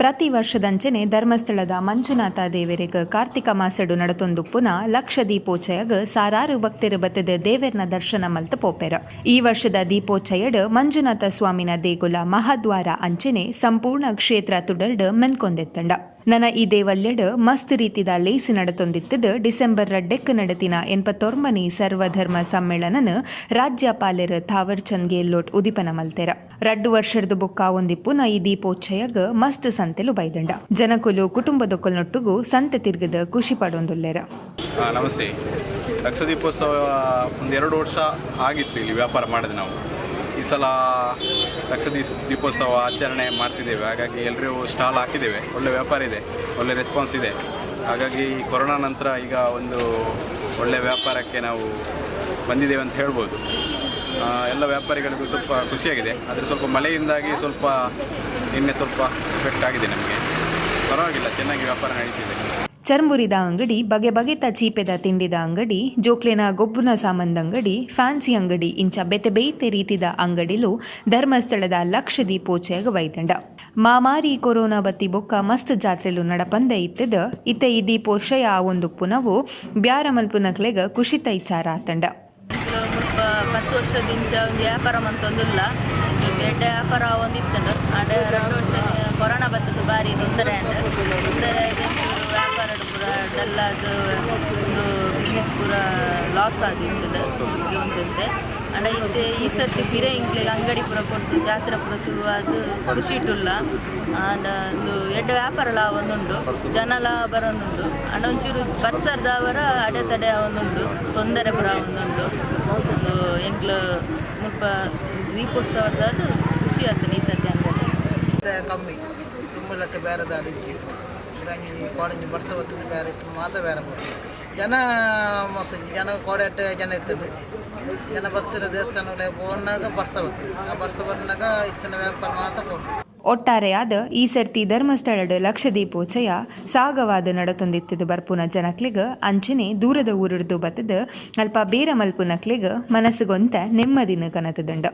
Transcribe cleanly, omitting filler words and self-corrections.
ಪ್ರತಿ ವರ್ಷದಂಚನೆ ಧರ್ಮಸ್ಥಳದ ಮಂಜುನಾಥ ದೇವರಿಗೆ ಕಾರ್ತಿಕ ಮಾಸಡು ನಡತೊಂದುಪ್ಪುನ ಲಕ್ಷ ದೀಪೋಚ್ಚಯಗ್ ಸಾರಾರು ಭಕ್ತರು ಬತ್ತದ ದೇವೆರ್ನ ದರ್ಶನ ಮಲ್ತ್ ಪೋಪೆರ್. ಈ ವರ್ಷದ ದೀಪೋಚ್ಚಯಡ್ ಮಂಜುನಾಥ ಸ್ವಾಮಿನ ದೇಗುಲ ಮಹಾದ್ವಾರ ಅಂಚನೆ ಸಂಪೂರ್ಣ ಕ್ಷೇತ್ರ ತುಡರ್ಡ್ ಮೆನ್ಕೊಂದೆತ್ತಂಡ. ನನ ಈ ದೇವಲ್ಯಡ್ ಮಸ್ತ್ ರೀತಿದ ಲೇಸ್ ನಡತೊಂದಿತ್ತದ್ ಡಿಸೆಂಬರ್ 2ಕ್ಕ್ ನಡತಿನ 89ನೇ ಸರ್ವಧರ್ಮ ಸಮ್ಮೇಳನನ್ ರಾಜ್ಯಪಾಲೆರ್ ಥಾವರ್ ಚಂದ್ ಗೆಹ್ಲೋಟ್ ಉದಿಪನ ಮಲ್ತೆರ್. 2 ವರ್ಷರ್ದ್ ಬೊಕ್ಕ ಒಂದಿಪ್ಪುನ ಈ ದೀಪೋಚ್ಚಯಗ್ ಮಸ್ತ್ ಸಂತೆಲು ಬೈದಂಡ. ಜನಕುಲು ಕುಟುಂಬದೊಕ್ಕಲ್ನೊಟ್ಟುಗು ಸಂತೆ ತಿರ್ಗದ ಖುಷಿ ಪಡೊಂದುಲ್ಲೆರ್. ನಮಸ್ತೆ. ಲಕ್ಷ ದೀಪೋತ್ಸವ ಒಂದು 2 ವರ್ಷ ಆಗಿತ್ತು ಇಲ್ಲಿ ವ್ಯಾಪಾರ ಮಾಡಿದೆ ನಾವು. ಈ ಸಲ ಲಕ್ಷ ದೀಪೋತ್ಸವ ಆಚರಣೆ ಮಾಡ್ತಿದ್ದೇವೆ. ಹಾಗಾಗಿ ಎಲ್ಲರೂ ಸ್ಟಾಲ್ ಹಾಕಿದ್ದೇವೆ. ಒಳ್ಳೆ ವ್ಯಾಪಾರ ಇದೆ, ಒಳ್ಳೆ ರೆಸ್ಪಾನ್ಸ್ ಇದೆ. ಹಾಗಾಗಿ ಈ ಕೊರೋನಾ ನಂತರ ಈಗ ಒಂದು ಒಳ್ಳೆ ವ್ಯಾಪಾರಕ್ಕೆ ನಾವು ಬಂದಿದ್ದೇವೆ ಅಂತ ಹೇಳ್ಬೋದು. ಎಲ್ಲ ವ್ಯಾಪಾರಿಗಳಿಗೂ ಸ್ವಲ್ಪ ಖುಷಿಯಾಗಿದೆ. ಆದರೆ ಸ್ವಲ್ಪ ಮಳೆಯಿಂದಾಗಿ ಸ್ವಲ್ಪ ನಿನ್ನೆ ಸ್ವಲ್ಪ ಎಫೆಕ್ಟ್ ಆಗಿದೆ ನಮಗೆ. ಪರವಾಗಿಲ್ಲ, ಚೆನ್ನಾಗಿ ವ್ಯಾಪಾರ ನಡೀತಿದೆ. ಚರ್ಮುರಿದ ಅಂಗಡಿ, ಬಗೆ ಬಗೆತ ಚೀಪೆದ ತಿಂಡಿದ ಅಂಗಡಿ, ಜೋಕ್ಲೆನ ಗೊಬ್ಬುನ ಸಾಮಂದ ಅಂಗಡಿ, ಫ್ಯಾನ್ಸಿ ಅಂಗಡಿ ಇಂಚ ಬೇತೆ ಬೇತೆ ರೀತಿದ ಅಂಗಡಿಲು ಧರ್ಮಸ್ಥಳದ ಲಕ್ಷ ದೀಪೋಚ್ಚಯಗ್ ವೈದಂಡ. ಮಾಮಾರಿ ಕೊರೋನಾ ಬತ್ತಿ ಬೊಕ್ಕ ಮಸ್ತ್ ಜಾತ್ರೆಲು ನಡಪಂದೆ ಇತ್ತದ. ಇತ್ತೆ ಈ ದೀಪೋಚ್ಚಯ ಆವೊಂದುಪ್ಪುನವು ಬ್ಯಾರ ಮಲ್ಪುನಕ್ಲೆಗ್ ಖುಷಿತ ಇಚಾರ ಆತಂಡ. ಮುಲ್ಪ 10 ವರ್ಷದಿಂಚ ಒಂದು ವ್ಯಾಪಾರ ಮಂತೊಂದುಲ್ಲ. ಇದು ಎಡ್ಡೆ ವ್ಯಾಪಾರ ಒಂದು ಇತ್ತುಂಡು. ಆಂಡ 2 ವರ್ಷ ಕೊರೋನಾ ಬತ್ತದು ಬಾರಿ ತೊಂದರೆ ಆಂಡ್. ತೊಂದರೆ ಆದ್ ಒಂಚೂರು ವ್ಯಾಪಾರ ಪೂರ ಡಲ್ ಆದ್, ಒಂದು ಬಿಸ್ನೆಸ್ ಪೂರ ಲಾಸ್ ಆದಿತ್ತುಂಡು ಒಂದಂತೆ. ಆಂಡ ಇತ್ತೆ ಈ ಸರ್ತಿ ಪಿರ ಎಂಕ್ಲೆಗ್ ಅಂಗಡಿ ಪೂರ ಕೊರ್ದು, ಜಾತ್ರೆ ಪೂರ ಶುರುವಾದ್ ಖುಷಿಟುಲ್ಲ. ಆಂಡ ಒಂದು ಎಡ್ಡೆ ವ್ಯಾಪಾರಲ ಆವೊಂದುಂಡು, ಜನಲ ಬರೋದುಂಡು. ಆಂಡ ಒಂಚೂರು ಬರ್ಸರ್ದಾವರ ಅಡೆತಡೆ ಆವೊಂದುಂಡು, ತೊಂದರೆ ಪೂರ ಆವೊಂದುಂಡು. ಒಂದು ಎಂಕ್ಲು ಮುಲ್ಪ ದೀಪೋತ್ಸವದ ಖುಷಿ ಆಗ್ತದೆ ಈ ಸರ್ತಿ ಅಂಗಡಿ. ಮತ್ತೆ ಕಮ್ಮಿ ದುಂಬುಲಕ್ಕೆ ಬೇರೆ ದಾರಿ ಇಜ್ಜಿ. ಒಂಜಿ ಕೋಡಂಜಿ ಬರ್ಸ ಬರ್ತದೆ, ಬೇರೆ ಇತ್ತು ಮಾತ್ರ ಬೇರೆ ಬರ್ತದೆ. ಜನ ಮೋಸ, ಜನ ಕೋಡೆ ಜನ ಇರ್ತದೆ. ಜನ ಬರ್ತಾರೆ, ದೇವಸ್ಥಾನ ಪೋನಾಗ ಬರ್ಸ ಬರ್ತದೆ. ಆ ಬರ್ಸ ಬರ್ನಾಗ ಇತ್ತಿನ ವ್ಯಾಪಾರ ಮಾತ್ರ ಪೋಂಡು. ಒಟ್ಟಾರೆಯಾದ ಈ ಸರ್ತಿ ಧರ್ಮಸ್ಥಳಡ್ ಲಕ್ಷ ದೀಪೋಚ್ಚಯ ಸಾಗವಾದ ನಡತೊಂದಿತ್ತದ ಬರ್ಪುನ ಜನಕ್ಲೆಗ್ ಅಂಚನೆ ದೂರದ ಊರುಡ್ದು ಬತ್ತದ ಅಲ್ಪ ಬೇರ ಮಲ್ಪುನಕ್ಲೆಗ್ ಮನಸ್ಸುಗೊಂತ ನೆಮ್ಮದಿನ ಕನತದಂಡ.